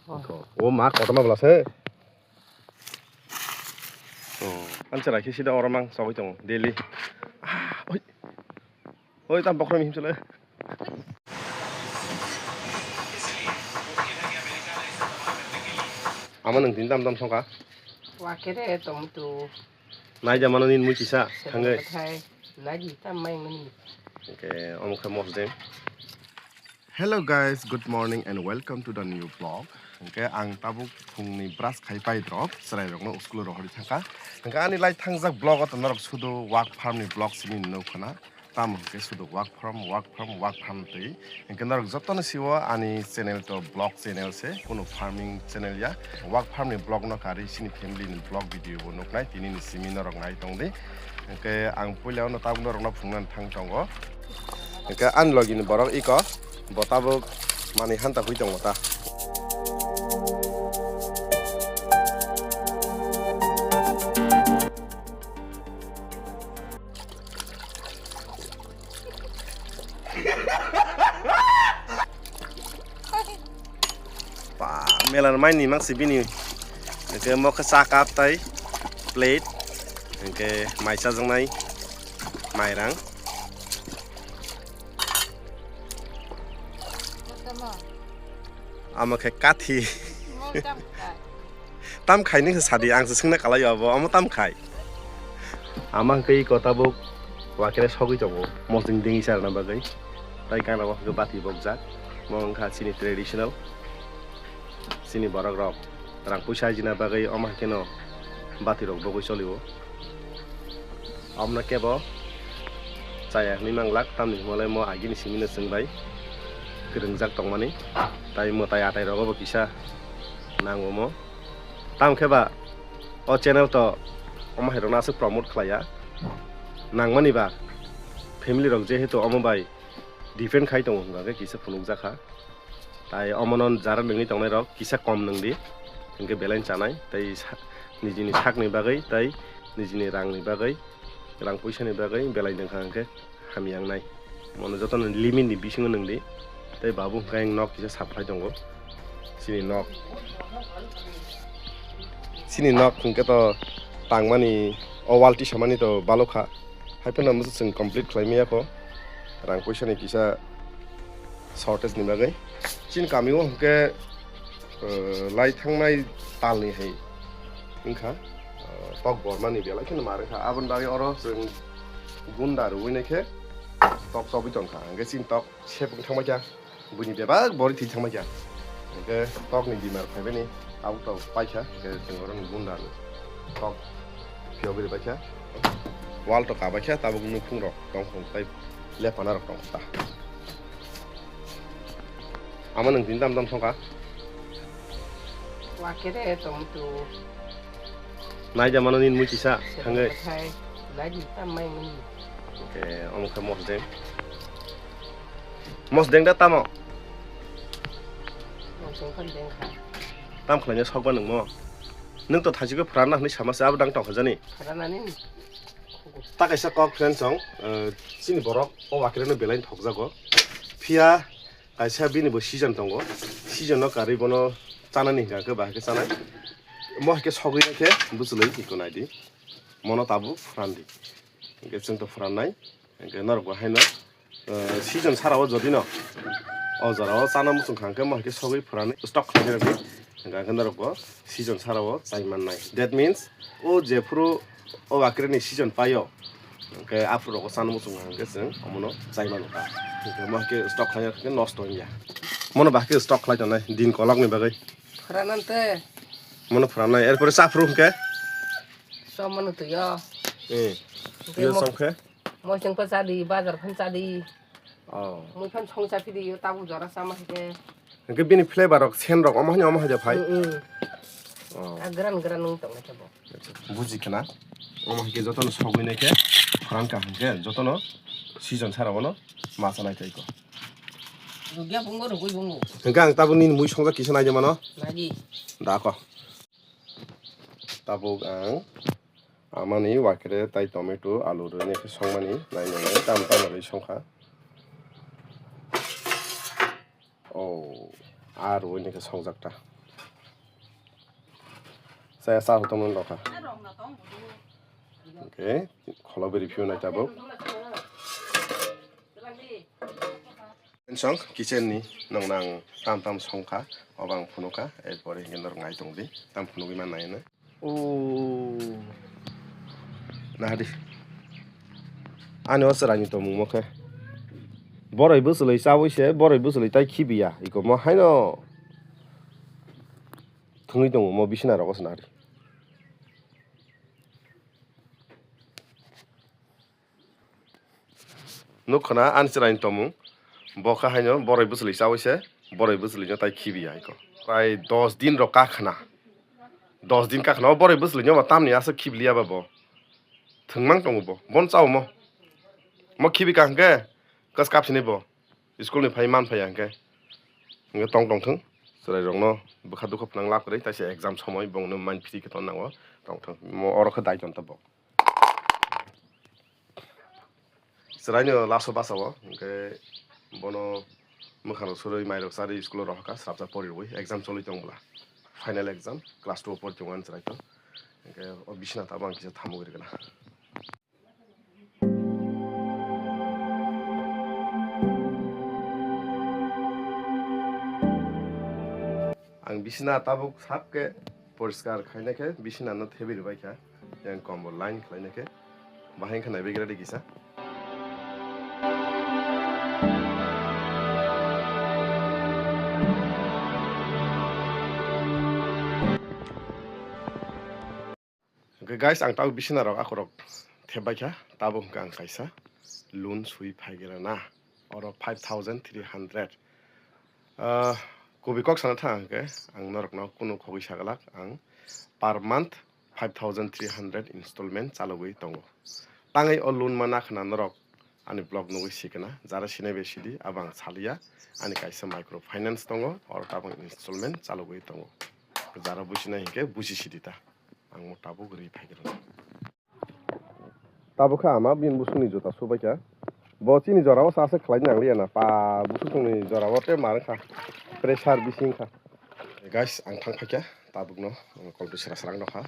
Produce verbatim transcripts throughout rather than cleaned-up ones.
O ma, kotorma bwla se. Ansa raikhe sida oro mang chogwi tongo daily. Ah, oi. Oi, tam bokhorok ni himsele. Ama nwng tini tam tam songkha. Wakere tomato. Naija mano nini mui kisa thangwi. Naji tam mai mani. Okay, omo khe mosdeng. Hello guys, good morning and welcome to the new vlog. Hwnkhe ang tabuk phungni brush khai pai drop, chwrairokno school rohorwi thangkha. Hwnkhe ani lai thangjak vlog o to norok sudo work farm ni vlog simi nukho na. Tamo hwnkhe sudo work from, work from, work from twi. Hwnkhe norok jotono siwo ani channel to vlog channel se, kunu farming channel ya. Work farm ni vlog no karwi chini family ni vlog video bo nuknai, tini ni simi norok nai tongdi. Hwnkhe ang puila no tabuk norokno phungnani thang tongo. Hwnkhe ani logi ni borok iko, bo tabuk manwi hanta hui tongo ta. Pa, melar mai ni mangsi bini. Hwnkhe mo khe cha cup tai plate. Hwnkhe mai chajaknai mairang. Amo khe kathi. Tam khai nung sadi, ang se swngna kalai abo, omo tam khai. Ama hwnkhe iko tabuk wakere sogwi tongo, mosdeng dengwi charwna bagwi. Tai gana o hwnkhe bati bokjak, mo wngkha chini traditional, chini borok rok rang puisa ajina bagwi omo hwnkhe no bati rok bogwi cholio. Omono kebo chaya hinwi manglak, tamni hwnmale mo agini simino chwng bai kwrwngjak tongmani, tai mwtai atai rogo bo kisa nango mo. Tamo khe ba o channel to omo hai rokno aswk promote khlaiya, nangmani ba family rok jehetu omo bai depend khai tongo hwnka khe kisa phunukjakha. Tai omono jara nungwi tongnai rok kisa kom nungdi, hinkhe belai chanai tei sa-, nijini sakni bagwi tei nijini rangni bagwi, rang puisani bagwi belai nungkha hinkhe hamya wngnai. Mono jotono limit ni bisingo nungdi, tei babu hinkhe nok kisa sap khlai tongo. Chini nok, chini nok hinkhe to tangmani o wall tisamani to balokha. Haiphano mwswk chwng complete khlai maya kho, rang puisa ni kisa shortage ni bagwi. Chini kami o hwnkhe, uh, lai thangnai tal ni hai wngkha, uh, tok borma ni belai kheno mar wngkha. Aboni bagwi oro chwng gunda rwui nai khe tok chobwi tongkha, hwnkhe chini tok sep wng thangbai kha. Buini bebak bori thwi thangbai kha. Hwnkhe tokni dimar phaimani abo to paikha, hwnkhe chwng oro ni gunda ni tok phiyogwi rwbaikha. Wall to kabaikha, tabuk nukhung rok tongkha, tei lepana rok tongkha ta. Ama nwng tini tam tam songkha. Wakere tong tu. Naija mano nini mui kisa thangwi. Naji tam mai mani. Hwnkhe omo khe mosdeng. Mosdeng da tamo? Mosdeng khan deng kha. Tam khlaina sokba nungmo? Nwng to thaichikgo phrana hwnwi sama se abo dang tongkha jani. Phranani. Ta kaisa kok friend song, eh, chini borok o wakireno belai thokjago. Phiya kaisa bini bo season tongo. Season no karwi bono chanani hwnkha khe bahai khe chanai. Mo hai khe sogwi khe bwchwlwi iko naidi. Mono tabuk phrandi. Hwnkhe chwng to phrannai. Hwnkhe norok bo haino, eh, season sara o jodi no o jora o chana muchung kha hwnkhe mo hai khe sogwi phrani stock khlai rwdi. Hwnkhe norok bo season sara o chai mannai. That means o jephuru o wakireni season paio, hwnkhe aphuru rogo chana muchung kha hwnkhe chwng omono chai mano kha. Hwnkhe mo hai khe stock khlai rwkhe nosto wngya. Mono bahai khe stock khlai tongnai din kolokni bagwi. Phranante. Mono phrannai. Erpore chaphuru hwnkhe? Chomano twiyo. Eh. Hwnkhe twiyo mo-, chongkhe? Moisong pha chadi, bazar phan chadi. Oh. Mui phan song cha phidi, tabuk jora chama hai khe. Hwnkhe bini flavor rok, sen rok, omo hai, omo hai ja phai? Mm, mm. Oh. A gran gran wng tong khe bo. Acha, buji khna. Omo hai khe jotono sogwi nai khe, phoran ka hwnkhe, jotono season sara bono ma cha nai tai ko. Rugya bungo, rugui bungo. Hwnkhe ang tabuk nini mui songjak kisa nai de mano? Nagi. Da ko. Tabuk ang amani wakere tai tomato, alu rwini khe songmani nai nai nai tam tam rwi songkha. Oh, a rwini khe songjak ta. Saya sa hotom rokha. Okay, kholo beri phiyo nai tabuk. Song kitchen ni nong nang tam tam songkha, obang phunukha, erpore hinwi norok nai tongdi, tam phunugwi man nai na. O. Nahadi. Ani o chwraini tongmung mo khe. Boroi bwchwlwi chawi se, boroi bwchwlwi tai khibiya. Iko mo haino thwngwi tongo mo bisina rogo se nahadi. Nuk khna ani chwraini tongmung. Bo kha haino boroi bwchwlwi chawi se, boroi bwchwlwino tai khibiya iko. Prai dos din rok kakhna. Dos din kakhna, o boroi bwchwlwino ma tamni aswk khibliya ba bo. Thwngmang tongo bo. Bon chao mo. Mo khibi ka hwnkhe, kas kap sini bo. School ni phai man phai hwnkhe. Hwnkhe tong tong thung. Chwrai rokno bwkha dukha phnang lab kwrwi, taisa exam somoi bongno man phiri khe ton nango. Tong thung. Mo oro khe dai ton to bo. Chwraino last o basa o, hwnkhe bono mwkhang rok suri, mai rok sari, school o rohorkha, srapsa pori rwui, exam choli tong bwla. Final exam, class two o pori tongo ani chwrai to. Hwnkhe o bisina tabuk ang kisa thamuk ri gana. Ang bisina tabuk sap khe poriskar khaina khe bisina no thebi rwbai kha. Yang kombol line khlaina khe bahai khe naibai gra di kisa. Hwnkhe guys, ang tabuk bisina rok akhorok thepbai kha, tabuk hwnkhe ang kaisa loan sui phai gra na, oro five thousand three hundred. Ah, kubui kok sana thang hwnkhe ang norokno kunu khogwi saglak, ang per month five thousand three hundred installment chalogwi tongo. Tangwi o loan mana khna norok ani vlog nugwi sikna, jara sinai bai sidi, abo ang saliya, ani kaisa micro finance tongo, oro tabuk installment chalogwi tongo. Jara businai hinkhe busi sidi ta. Ang mo tabuk ri phai khe rw. Tabuk kha ama bini busungni juta subai kha. Bo chini jora o sa se khlai nang liya na. Pa busungni jora o te mar kha. Pressure bising kha. Guys, ang thang phai kha tabuk no. Ang kolpi sra srang rw kha.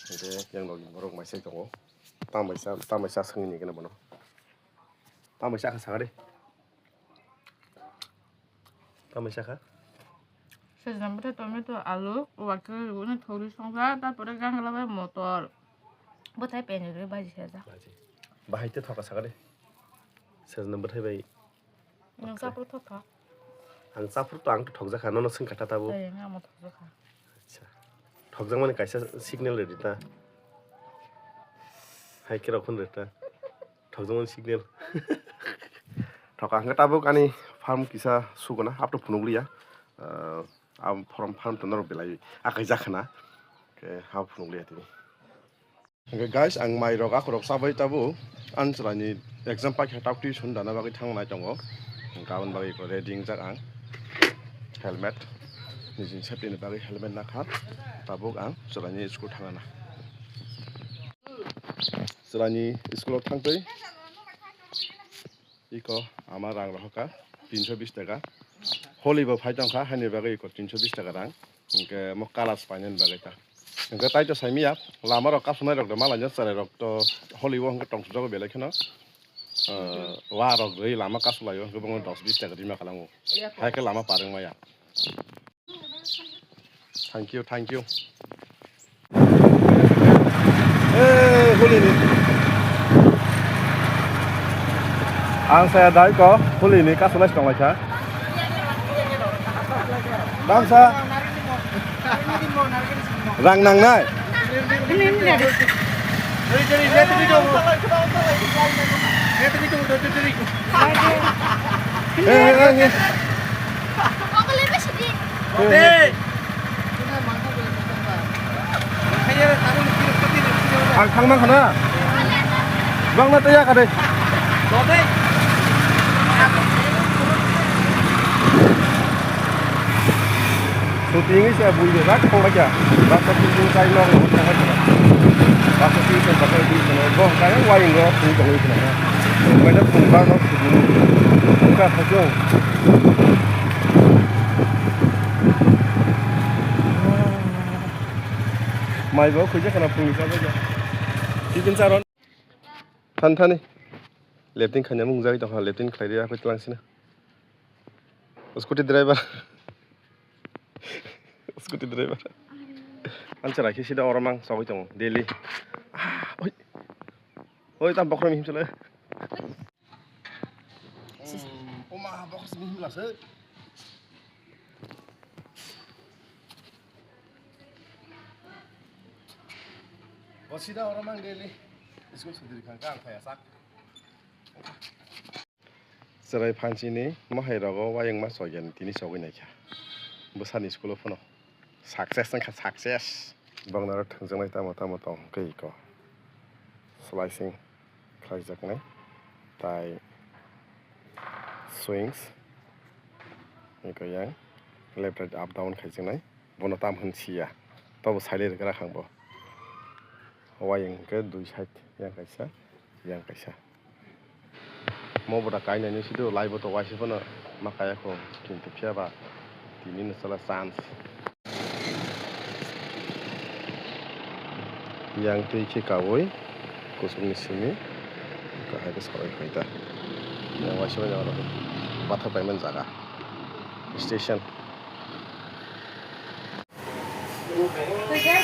Hwnkhe yang logi borok mai sai tongo. Tambai sa, tambai sa swngni gana bono. Tambai sa kha sagari. Tambai sakha? Sejna bwthai, tomato, alu, uakwrwi rwgwino thogri songkha, tarpore gangla bai motor. Bwthai penjagwi baji sajak. Baji. Bahai tei thoka sakha de. Sejna bwthai bai. Nwng chapur thok thok. Ang chapur to ang to thokjakha, nono swngkha ta tabuk. Tei ang amo thokjakha. Acha. Thokjakmani kaisa signal rwdi ta. Hai khe rok phone rwdi ta. Thokjakmani signal. Thoka hwnkhe tabuk ani farm kisa suguna, abo to phunukliya. Ah, abo farm, farm to norok belai akai jakhana. Khe abo phunukliya tini. Hwnkhe guys, ang mai rok akhorok chabai tabuk. Ani chwraini exam paikha, tabuk tuition dana bagwi thangna tongo. Hwnkhe aboni bagwi ready wngjak ang. Helmet. Nijini safety ni bagwi helmet nakha. Tabuk ang chwraini school thangna. Chwraini school o thangtwi iko ama rang rohorkha tinsho bish taka. Holi bo phai tongkha, haini bagwi iko tinsho bish taka rang. Hinkhe mo colors painani bagwi ta. Hinkhe tai to saimanya, lama rok kasunai rok de malaina chwrai rok to holi o hinkhe tongthokjago belai kheno. Ah, wa rok rwi lama kasulaio hinkhe bono dos bish taka rima kalango. Hai khe lama parwng maya. Thank you, thank you. Eh, huli ni. Ang saya dai ko, huli ni kasulai tong lai kha. Bangsa. Rang nang nai. Eh, eh, eh, eh. Ang thangma khana. Bangna taya kade. Shooting se bui de rak thong kya. Rak shooting kai nok thang kya. Rak shooting se bakai bui se bo kai wai ngo thung tong kya. Mai da thung ba no shooting. Thung ka thajong. Mai bo khuija kana phungni sa jaga. Tiffin sa ron. Than thani. Lefting khanya mung jai tong ha, lefting khlai ri apai tlang sina. Scooty driver. Scooty driver. Ansa rakhi sida oro mang sogwi tongo daily. Ah, oi. Oi, tam bokhorok mihim sele. Oma bokhorok mihim lase. Bo sida oro mang daily. School sudiri khang kang phaya sak. Chwrai phanchini mohai rogo wayungma soigen tini sogwi naikha. Bwsani school o phano success wngkha, success. Bongni aro thwngjaknai tamo tamo tong khe iko. Slicing khlaijaknai tai swings iko yang left right up down khaijaknai. Bono tam hwn siya. Tobo sailai rwkra khang bo. Wayung khe dui side, yang kaisa, yang kaisa. Mo bwta kainani sido laibo to waisa phano ma kaya kho, kintu phiya ba tini no chala chance. Yang twi khe kaui kusumni simi kahai khe saui khaita. Yang waisa bai bathak paimani jaga station.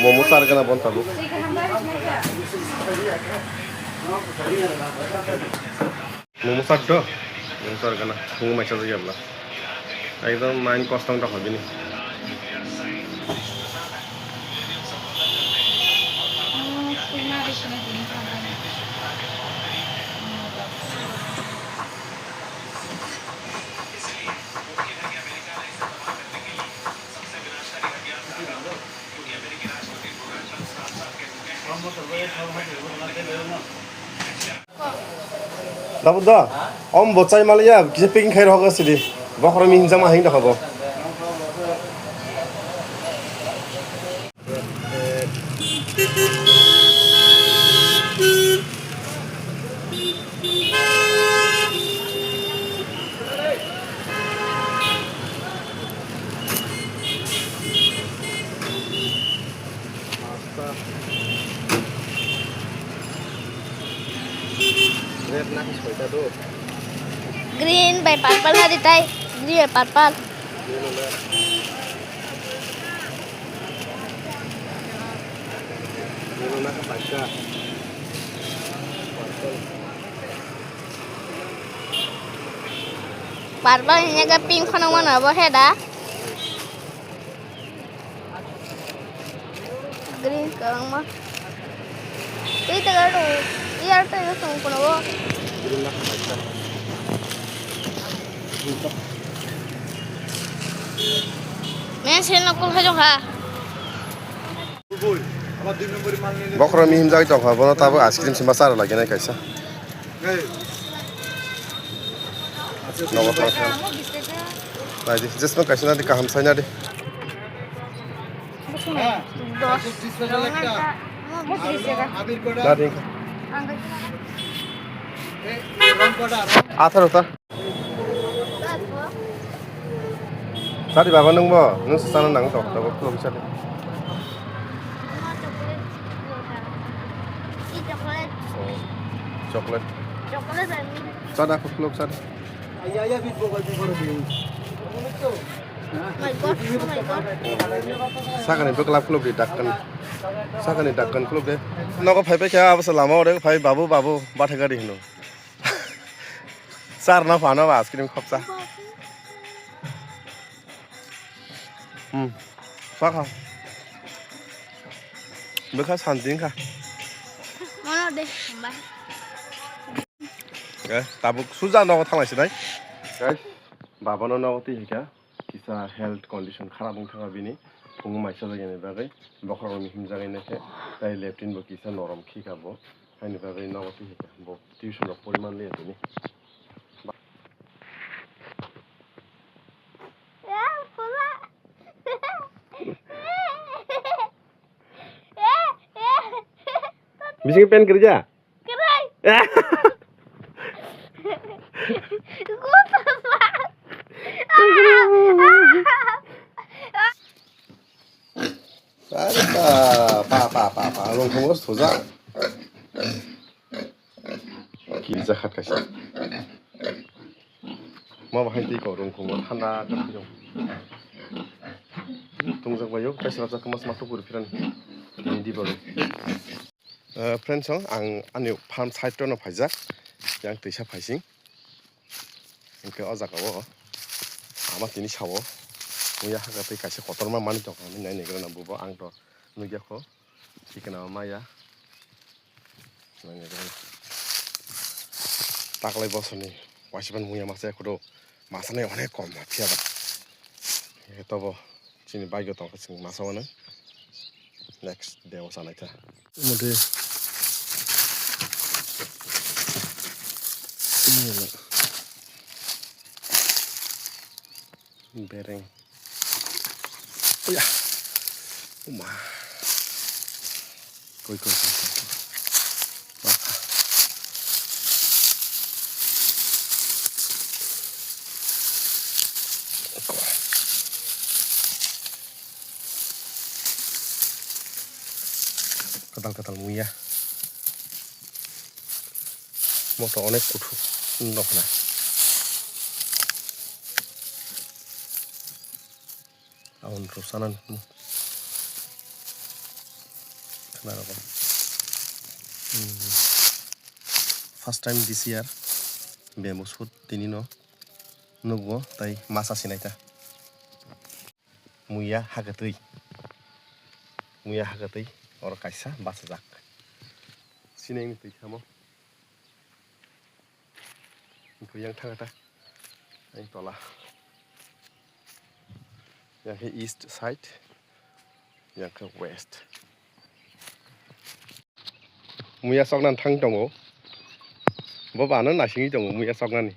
Momo sar gana bon tabuk. Momo sar do? Momo sar gana. Momo maisa jagya bla. Ekdom main kostong tong bini. Dabu da, om bo chai maliya, kisa packing khai rohok sidi. Bokhorok mihim jama hing dokhabo. Green bai purple na di tai, green bai purple. Purple ni jaga pink kheno mano bo he da. Green kwbangma. Twi tongwi rw, yar twi tong kuno o. Men sen no kul khaijong kha. Bokhorok mihim jagwi tongkha, bono tabuk ice cream sima chara laginai kaisa. Nogo thang thang. Naidi, jesno kaisa nadi kaham sai nadi. Nadi. Atharo ta. Sadi baba nung bo, nung se sana nang tok tok khulum sadi. Chocolate. Chocolate. Sada khulum sadi. My God, oh my God. Sakani bwklap khulum di dakkan. Sakani dakkan khulum de. Nogo phai phai khe abo se lama ore phai babu babu bathai gari hino. Sar no phano ba ice cream khopsa. Hmm. Sakha. Bwkha santi wngkha. Mono de, bai. Eh, tabuk suja nogo thanglai sinai. Guys, babano nogo twi hika. Kisa health condition kharap wng thangkha bini. Phungo maisa jagani bagwi. Bokhorokni himjagwi naikhe. Tai leptin bo kisa norom khika bo. Haini bagwi nogo twi hika. Bo tuition rok poriman liya tini. Bising pen kerja? Kerai. Gua sasak. Are pa, pa, pa, pa, pa, rongkhongo sujak. Kisa khat kaisa. Ma bahai twi ko rongkhongo thanda khe twi rong. Tungjak bayo, kaisa rajak mas mas to kuri phiran. Hindi bayo. Eh, friends, ang ani farm side no phaijak. Yang twisa phaising. Hingke o jaga o ama tini sao, muya haka tei kaisa kotorma manwi tongkha hinwi nai naigra na bubo, ang to nukya kho, tikna o maya. Nai naigra na. Taklai bosoni waisa ban muya masa kodo, masa nai onek kom phiya ba. Hingke tobo. Chini bike o tongkha chwng masa uanw. Next day o chanai kha. Mode. Bereng. Oya. Uma. Koi, koi, koi, koi, koi. Baka. Kwtal kwtal muya. Moto onek kuthuk nokna. Aboni rw sanani. Khna rw. Hmm. First time this year bamboo shoot tini no nukgo tei masa sinai ta. Muya hagatwi. Muya hagatwi oro kaisa bachajak. Sinai ni twi khamo. Hingke yang thang ta, yang tola. Yang khe east side, yang khe west. Muya soknani thang tongo. Bo bano naisingwi tongo muya soknani.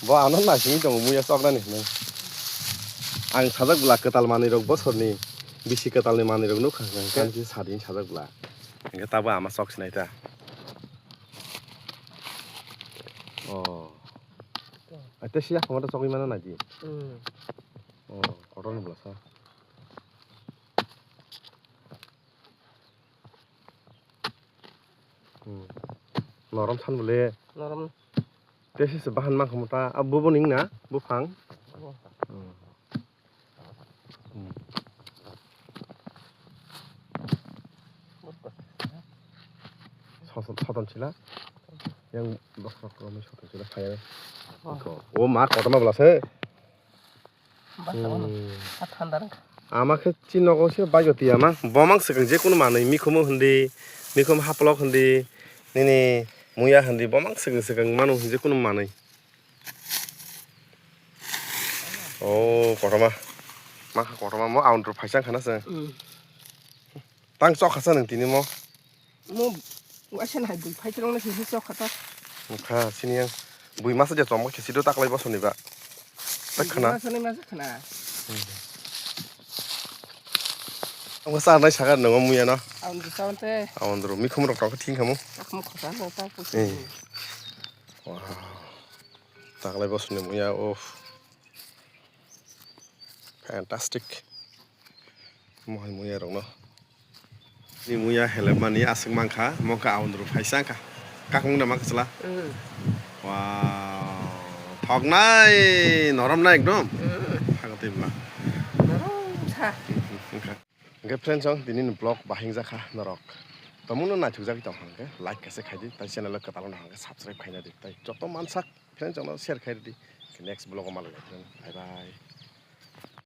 Bo ano naisingwi tongo muya choknani hinwi. Ang sajak bwla kwtal manwi rok bosorni bisi kwtalni manwi rok nukha hwnkhe kanti sadin sajak bwla. Hwnkhe tabo ama chok sinai ta. Oh. Aite siya khama ta chokwi mano naidi. Hmm. Oh, kotorni bwla sa. Hmm. Norom san bole. Norom. Tei se se bahan ma khamo ta. Abo bo ning na buphang. Abo. Hmm. Hmm. Soton, soton sila. Yang bokhrok romwi soton sila phai. Oh. O ma kotorma bwla se. Basa bono. Hmm. A thanda rwngkha. Ama khe chini nogo se bike o twi ama. Bomang swkang je kunu manwi mikhumu hindi, mikhum haplok hindi, nini muya hindi, bomang swkang swkang manu je kunu manwi. Oh, kotorma. Ma kha kotorma mo aundru phaisa khana se. Hmm. Tang chok khasa nang tini mo. Mo waisa nai bui phai tongna sisi chok khata. Kha sini yang bui masa je chomok khe sido taklai bosoni ba. Tak khana. Masa nai masa khana. Ang sa nai sagar nang muya no. Ang di sa te. Ang dro mi khum rok tong thing khamu. Ak mo khata no ta pu. Eh. Wow. Taklai bosoni muya, uff. Fantastic. Mohai muya rokno. Ni muya helep mani aswk mankha, mokha aundru phaisa kha. Kakung da makha chwla. Mm. Wow. Thoknai, norom nai ekdom. Mm. Thakatwi bwla. Norom sa. Wngkha. Hwnkhe friends, ang tini ni vlog bahing jakha norok. Tomungno naithok jagwi tong hwnkhe like kaisa khaidi, tai channel o kwtal wngkha hwnkhe subscribe khaina di. Tai joto mansak friends, ang no share khai di. Next vlog o malai lai. Bye bye.